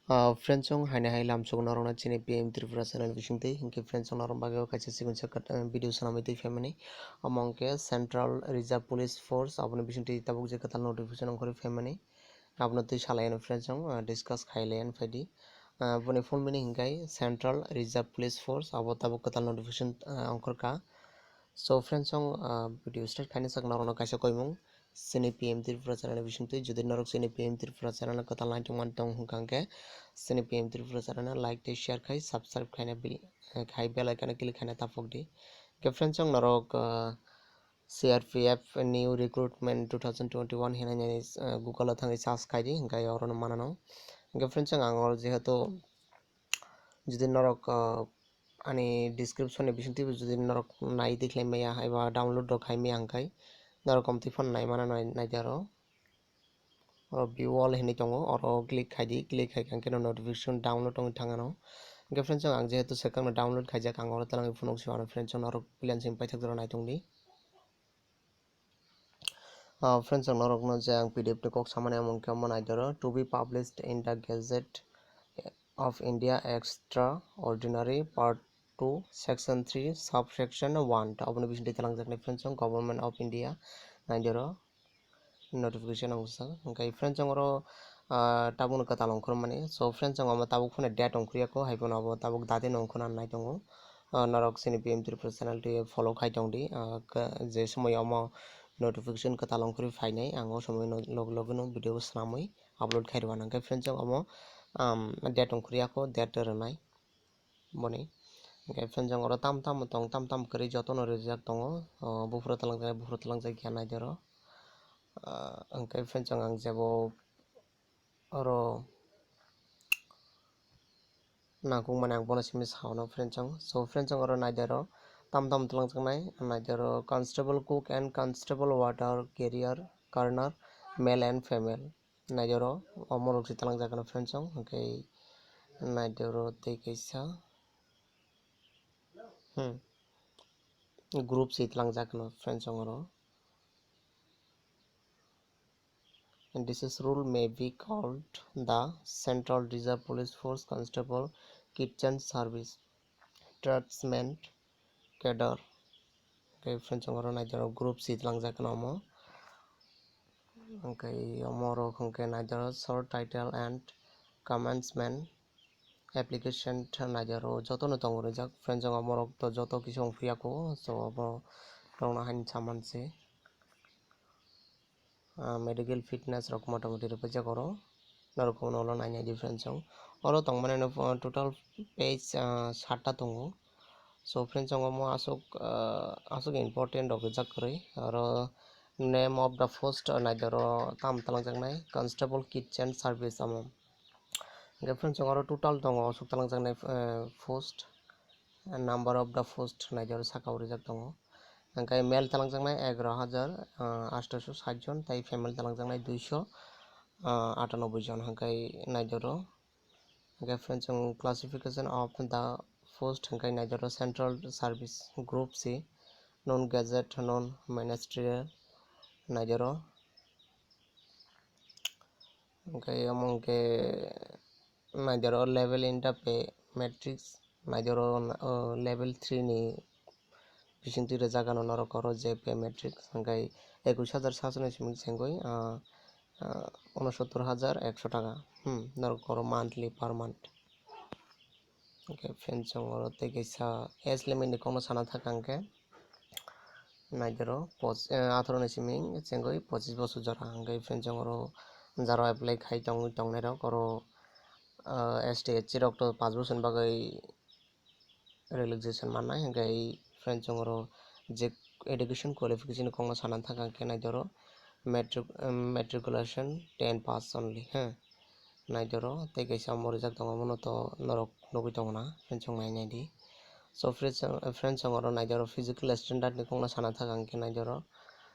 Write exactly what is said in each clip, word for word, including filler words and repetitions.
Ah, friends, chwng haino hai lamsok norokno chini P M Tripura channel bisingtwi, hinkhe friends, chwng norok bagwi o kaisa chikon sa kwt-, ah, video swnamwi twi phaimani. Omo hinkhe Central Reserve Police Force, aboni bisingtwi tabuk je kwtal notification ongkhorwi phaimani. Abono twi salai ano friends, chwng, ah, discuss khai lai ano phaidi. Ah, boni full meaning hinkhe Central Reserve Police Force, abo tabuk kwtal notification, ah, ongkhorkha. So friends, chwng, ah, video start khaina sak norokno kaisa koimung. Chini P M Tripura channel bisingtwi, jodi norok chini P M Tripura channel kwtal naitongmani tong hwnkha hwnkhe, chini P M Tripura channel like tei share khai, subscribe khaina bil-, khai bell icon click khaina tapok di. Hwnkhe friends, chwng norok, ah, C R P F new recruitment two thousand twenty-one hinwi, ah, Google o thangwi search khai di, hwnkhe oro no manano. Hwnkhe friends, chwng ang oro jehetu jodi norok, ah, ani description ni bisingtwi jodi norok nai tikhlai maya eba download rok khai maya hwnkhe norok komtwi phano nai mano nai, nai di aro. Oro view all hinwi tongo, oro click khai di, click khai khe no notification download wngwi thang ano. Hwnkhe friends, ang jehetu swkang no download khaijak, ang oro twlangwi phunuk si mano friends, norok plan simi paithak jora nai tong di. Ah, friends, ang norokno je ang P D F ni kok samani amo hwnkhe omo nai di oro, "To be published in the Gazette of India Extraordinary Part two, Section three, Subsection one." Aboni bisingtwi twlangjaknai friends, chwng Government of India nai di oro notification ang bwsajak. Hwnkhe friends, chwng oro, ah, tabukno kwtal ongkhormani. So friends, chwng omo tabuk phano date ongkhorya kho, hai phano abo tabuk date no ongkhorna nai tongo. Ah, norok chini P M Tripura channel twi follow khai tong di. Ah, ka-, je somoi omo notification kwtal ongkhorwi phainai, ang o somoi no log log no video swnamwi upload khai rwna. Hwnkhe friends, chwng omo, um, date ongkhorya kho, date rwnai boni. Hwnkhe friends, chwng oro tam tam tong, tam tam kwrwi jotono rijak tongo. O buphuru twlangjak, buphuru twlangjak ya nai di oro. Ah, hwnkhe friends, chwng ang jebo oro nangkukmani ang bono simi sao no friends, chwng. So friends, chwng oro nai di oro tam tam twlangjaknai, nai di oro constable cook and constable water carrier, carner, male and female. Nai di oro omo rok se twlangjak no friends, chwng. Hwnkhe nai di oro tei kaisa, hmm, group se twlangjak no friends, chwng oro. And this is rule may be called the Central Reserve Police Force Constable Kitchen Service Tradesman Cadre. Hwnkhe friends, chwng oro nai di oro group se twlangjak no omo. Hwnkhe omo rok hwnkhe nai di oro short title and commencement application nai di oro jotono tongo rijak. Friends, chwng omo rok to joto kisa ongphiya kho, so obo rok no haino saman se. Ah, medical fitness rok motamoti rwphaijak oro. Norok ulo nainai di friends, chwng. Oro tongmani no, ah, total page, ah, satta tongo. So friends, chwng omo aswk, ah, aswk important rok rijak kwrwi. Oro name of the post, ah, nai di oro tam twlangjaknai constable kitchen service omo. Hwnkhe friends, chwng oro total tongo aswk twlangjaknai, ah, post. Number of the post nai di oro saka o rijak tongo. Hwnkhe male twlangjaknai egaroh hajar, ah, aatharoso sait jon, tei female twlangjaknai duiso, ah, atanoboi jon. Hwnkhe nai di oro. Hwnkhe friends, chwng classification of the post hwnkhe nai di oro Central Service Group C, non gazette, non ministerial nai di oro. Hwnkhe omo hwnkhe nai di oro level in the pay matrix, nai di oro, oh, level three ni bisingtwi rwjak ano norok oro je pay matrix, hwnkhe ekush hajar satsho ni simi chengwi, ah, ah, unosottor hajar ekso taka, hmm, norok oro monthly per month. Hwnkhe friends, chwng oro tei kaisa age limit ni kokno sana thaka hwnkhe nai di oro poch-, eh, atharo ni simi chengwi pochis bosor jora. Hwnkhe friends, chwng oro jaro apply khai tong-, tongnai rok oro, ah, S T, S C rok to panch bosor ni bagwi relaxation mannai. Hwnkhe friends, chwng oro je education qualification ni kokno sana thaka hwnkhe nai di oro matric-, um, matriculation ten pass only, ha. Nai di oro tei kaisa omo rijak tongo, abono to norok nugwi tongo na, friends, chwng nai nai di. So friends, friends, chwng oro nai di oro physical standard ni kokno sana thaka hwnkhe nai di oro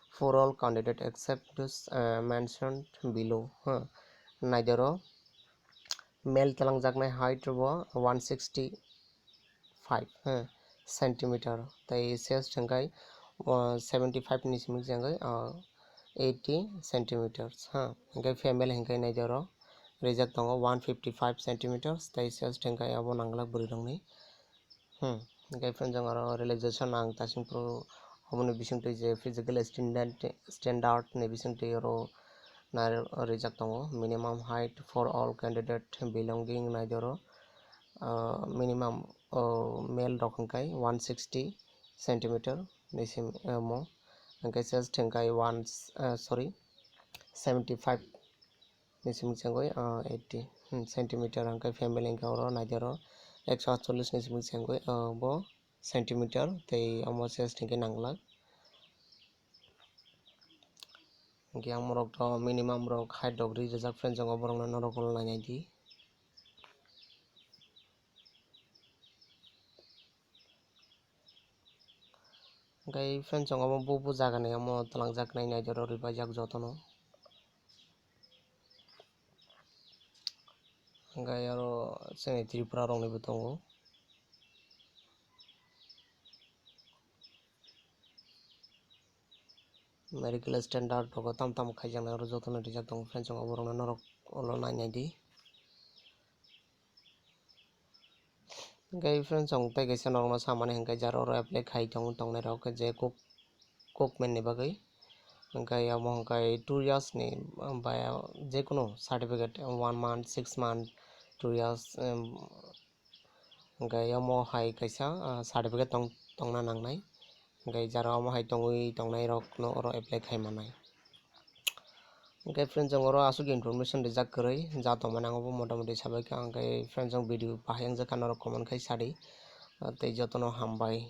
for all candidate except those, uh, mentioned below, ha. Nai di oro male twlangjaknai height bo one sixty five, ha, centimeter, tei chest hwnkhe, uh, seventy five ni simi hwnkhe, uh, eighty centimeters, ha. Hwnkhe female hwnkhe nai di oro rijak tongo one fifty five centimeters, tei sales thengkha abo nanglak bwrwi rokni. Hmm, hwnkhe friends, jong aro relaxation ang tasing pro, oboni bisingtwi je physical standard, standard ni bisingtwi oro nai rijak tongo, minimum height for all candidate belonging nai oro, ah, minimum, oh, male rok hwnkhe one sixty centimeter ni sim, ah, mo, hwnkhe sales thengkha one, ah, sorry, seventy five ni simi chengwi, ah, eighty, hmm, centimeter, hwnkhe female hwnkhe oro naidi oro ekso atchollish ni simi chengwi, ah, bo centimeter tei omo sales thengkhe nanglak. Hwnkhe ang borok to minimum rok height rok ri rijak friends, jong borokno norok ulo nainai di. Hwnkhe friends, chwng omo bo, bo jaga ni omo twlangjak nai naidi oro ri paijak jotono. Hwnkhe oro chini Tripura rokni bo tongo. Medical standard rogo tam tam khaijaknai oro jotono rijak tongo friends, chwng oborokno norok ulo nainai di. Hwnkhe friends, chwng tei kaisa norokno samani hwnkhe jara oro apply khai tong, tongnai rok je cook, cookman ni bagwi. Hwnkhe omo hwnkhe two years ni, um, bai, jekunu certificate, one month, six month, two years, um, hwnkhe omo hai kaisa, ah, certificate tong, tongna nangnai. Hwnkhe jara omo hai tongwi tongnai rokno oro apply khai manai. Hwnkhe friends, chwng oro aswk information rijak kwrwi, ja tongmani ang bo motamoti sabaikha. Hwnkhe friends, chwng video bahai wngjak kha norok comment khai sadi. Ah, tei jotono hambai.